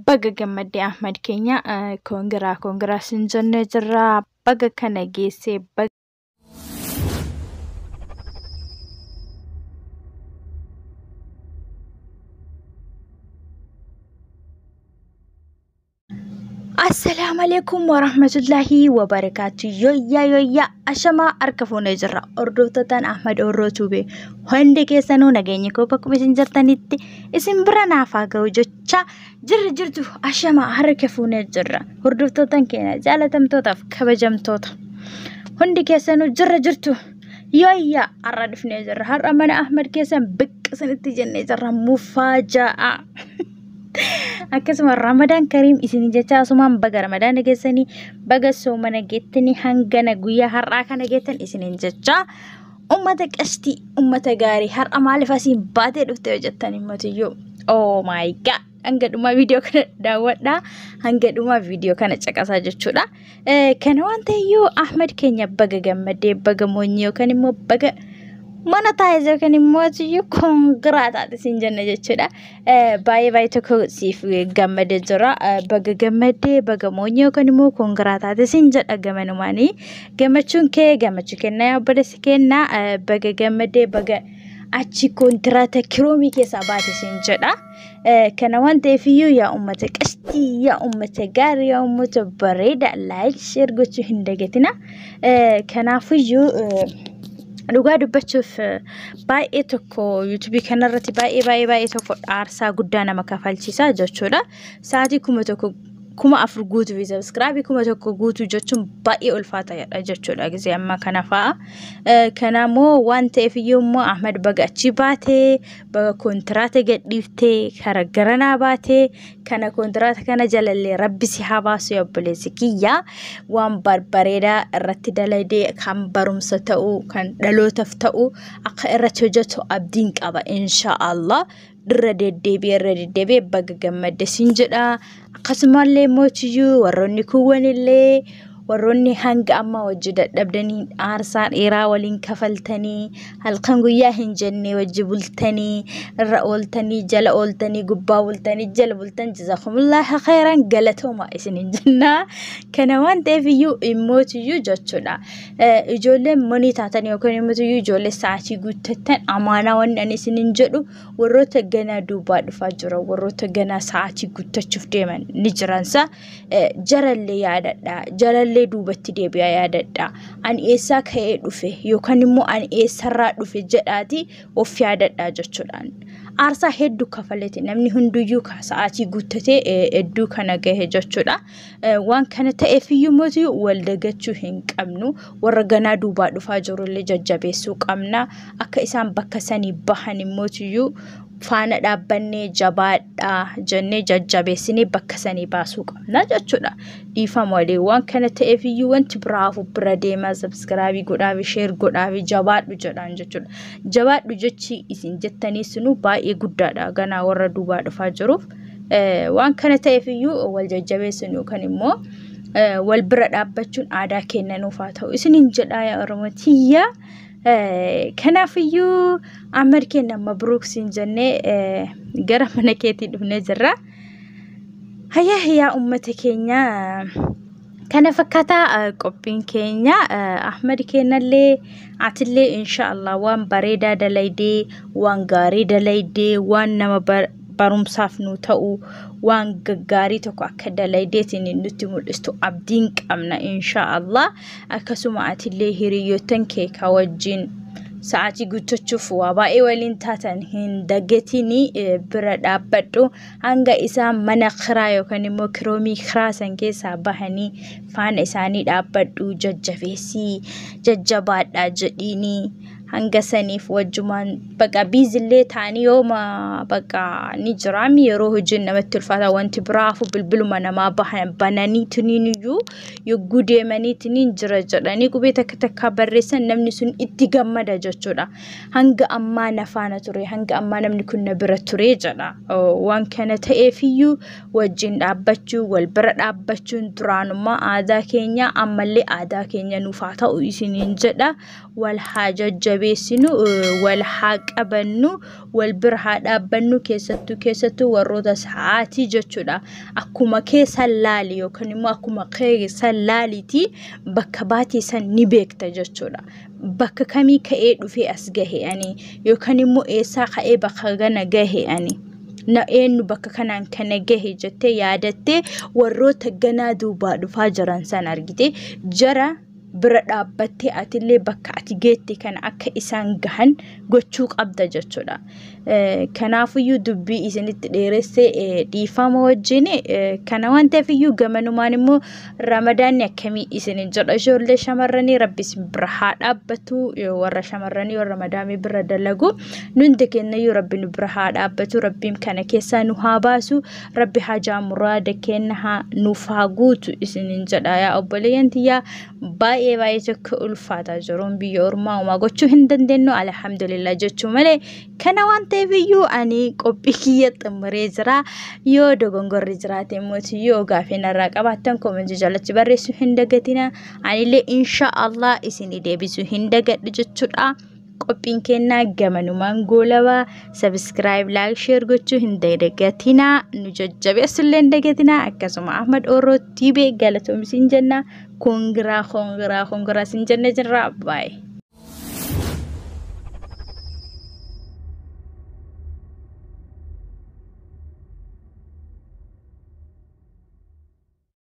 Baga gammaddee Ahmad keenya, congra congra sin jennee jirra. Baga kana geessee baga. Assalaamu alaikum warahmatullahi wabarakaatu. Yoyyaa yoyyaa, ashamaa, harka fuunee jirra. Hordoftoota Ahmad Orroo Tuubee hundi keessanuu, nageenyi koo bakkuma isin jirtanitti isin bira naaf haa ga'u jecha, jirra jirtu, ashamaa, harka fuunee jirra. Hordoftoota keenya jaalatamtootaaf kabajamtoota hundi keessanuu, jirra jirtu, yoyyaa, har'a dhufnee jirra. Har'a mana Ahmad keessan biqqisanitti jennee jirra. Mufaaja'aa. Akkasuma Ramadaan Kariim isin jecha, asumaan baga Ramadaana geessanii, baga soomana geettanii, hangana guyyaa har'aa kana geettan isiniin jecha. Ummata qashtii, ummata gaarii, har'a maaliif asiin baatee dhuftee hojjettan himmatiyyuu? Oh my God, hanga dhumaa viidiyoo kana daawwadhaa, hanga dhumaa viidiyoo kana caqasaa jechuudha. Kana waan ta'eyyuu, Ahmad keenya baga gammadee, baga moonyee yookaan immoo baga mana taa'ee yookaan immoo iyyuu congra taate siin jenna jechuudha. Baay'ee baay'ee tokko siif gammadee jira. Baga gammadee, baga moonyee yookaan immoo congra taate siin jedha gamanumaanii. Gammachuun kee gammachuu kennaa, yaa obboleessi kennaa, baga gammadee, baga achi kontiraata kiroomii keessaa baate siin jedha. Kana waan ta'eef iyyuu, yaa uummata qashtii, yaa uummata gaarii, yaa uummata bareeda, like, share gochuu hin dagatina. Kanaafiyyuu dhugaa dubbachuuf, baay'ee tokko yuutuubii kanarratti baay'ee baay'ee baay'ee tokko aarsaa guddaa nama kafalchiisa jechuudha. Sa'aatii 1000, 4000 guutuu fi subscribe 1000 guutuu jechuun baay'ee ulfaataadha jechuudha gisee ammaa kana fa'a. Kanammoo waan ta'eef iyyuu immoo, Ahmad baga achi baatee, baga kontiraata gadhiiftee kara garanaa baatee, kana kontiraata kana jalallee rabbi si haa baasu, obboleessi kiyya. Waan barbareedaa irratti dalagdee, kan barumsa ta'u, kan dhalootaaf ta'u akka irratti hojjetu abdiin qaba, insha Allah. Irra deddeebi'ee, irra deddeebi'ee baga gammadde siin jedha. Akkasumallee mootiyyuu warroonni kuuwwanillee, warroonni hanga ammaa wajji dadhabdanii, aarsaa dheeraa waliin kafaltanii, halkan guyyaa hin jenne wajji bultanii, irra ooltanii, jala ooltanii, gubbaa bultanii, jala bultan, jazaakumullaahi khayran, galatooma isinin jenna. Kana waan ta'eef iyyuu immootiyyuu jechuudha. Ijoolleen monii taatan yookaan immootiyyuu ijoollee sa'aatii guuttattan, amaanaa wanni ani isinin jedhu, warroota ganaa duubaa dhufaa jiran, warroota ganaa sa'aatii guuttachuuf deeman ni jiransa, jarallee yaadadha, jarallee duubatti deebi'aa yaadadha. Ani eessaa ka'ee dhufe yookaan immoo ani eessarraa dhufe jedhaati of yaadadha jechuudhaan. Aarsaa hedduu kafaleeti namni hunduyyuu sa'aatii guuttatee hedduu kana gahe jechuudha. Waan kana ta'eef iyyuu mootii wal dagachuu hin qabnu. Warra ganaa duubaa dhufaa jirullee jajjabeessuu qabna. Akka isaan bakka sanii bahan immootiyyuu faana dhaabbannee, jabaadhaa jennee jajjabeessinee bakka sanii baasuu qabna jechuudha. Dhiifama malee, waan kana ta'eef iyyuu wanti biraafu bira deemaa, subscribe godhaafi, share godhaafi, jabaadhu jedhaan jechuudha. Jabaadhu jechi isin jettanii sunuu baay'ee guddaadha ganaa warra duubaa dhufaa jiruuf. Waan kana ta'eef iyyuu wal jajjabeessuun yookaan immoo wal bira dhaabbachuun aadaa keenya nuuf haa ta'u isiniin jedhaa, yaa Oromoo tiyya. Kanaafiyyuu Ahmad keenya mabruuk siin jennee gara mana keetii dhufnee jirra. Hayyaa, yaa uummata keenya, kana fakkaataa qophiin keenya. Ahmad keenyallee, atillee insha Allah waan bareedaa dalaydee, waan gaarii dalaydee, waan nama barumsaaf nu ta'u, waan gaggaarii tokko akka dalaydeetiin nutti mul'istu abdiin qabna, insha Allah. Akkasuma atillee hiriyoottan kee ka wajjin sa'aatii guuttachuuf waa baay'ee waliin taatan hin dagatinii, bira dhaabbadhu hanga isaan mana kiraa yookaan immoo kiroomii kiraa san keessaa bahanii. Faana isaanii dhaabbadhu, jajjabeessii, jajjabaadhaa jedhiinii. Hanga saniif wajjumaan baqa biizillee ta'anii yooma baqa ni jiraami, yeroo hojiin namatti ulfaata, wanti biraafu bilbiluma namaa bananii tuniin iyyuu yogguu deemanii tuniin jira jedhanii qubee takka takkaa barreessan, namni sun itti gammada jechuudha. Hanga ammaa na faana ture, hanga ammaa namni kun na bira ture jedha. Waan kana ta'eefiyyuu wajjin dhaabbachuu, wal bira dhaabbachuun duraanummaa aadaa keenya, ammallee aadaa keenya nuuf haa ta'u isiniin jedha. Wal haa jajjabeessinu. jajjabeessinu, wal haa qabannu, wal bira haa dhaabbannu, keessattuu warroota sa'aatii jechuudha. Akkuma keessa laali yookaan immoo akkuma keessa laaliitii bakka baatee san ni beekta jechuudha. Bakka kamii ka'ee dhufee as gahe ani, yookaan immoo eessaa ka'ee bakka kana gahe ani, na eenyu bakka kanaan kana gahe jettee yaadattee, warroota ganaa duubaa dhufaa jiran san argite jara bira dhaabbattee atillee bakka ati geette kana akka isaan gahan gochuu qabda jechuudha. Kanaafiyyuu dubbii isinitti dheeressee dhiifama wajjin. Kana waan ta'eef iyyuu gamanumaan immoo Ramadaanni akkamii isinin jedha? Ijoollee shamarranii, Rabbi isin bira haa dhaabbatu. Warra shamarranii, warra madaamii bira dalagu, nundi kennayyuu Rabbi nu bira haa dhaabbatu. Rabbiin kana keessaa nu haa baasu. Rabbi hajaa muraada kenna haa nuuf haa guutu isinin jedha. Yaa obboleeyyan tiyyaa, baay'ee baay'ee tokko ulfaataa jiruun biyya ormaa, uumaa gochuu hin dandeenyu, alhamdulillah jechuu malee. Kana waan ta'eef iyyuu ani qophii kiyya xumuree jira. Yoo dogongorri jiraate immoo, yoo gaafii narraa qabaattan, koomentii jalatti barreessuu hin dagatina. Anillee insha Allah isinii deebisuu hin dagadhu jechuudha. Qophiin kennaa gamanumaan goolabaa. Subscribe, like, share gochuu hin dagatinaa, nu jajjabeessullee hin dagatinaa. Akkasuma Ahmad Oroo Tiibee galatoomsiin jenna. Congra, congra, congra sin jenne jirra. Baay'ee.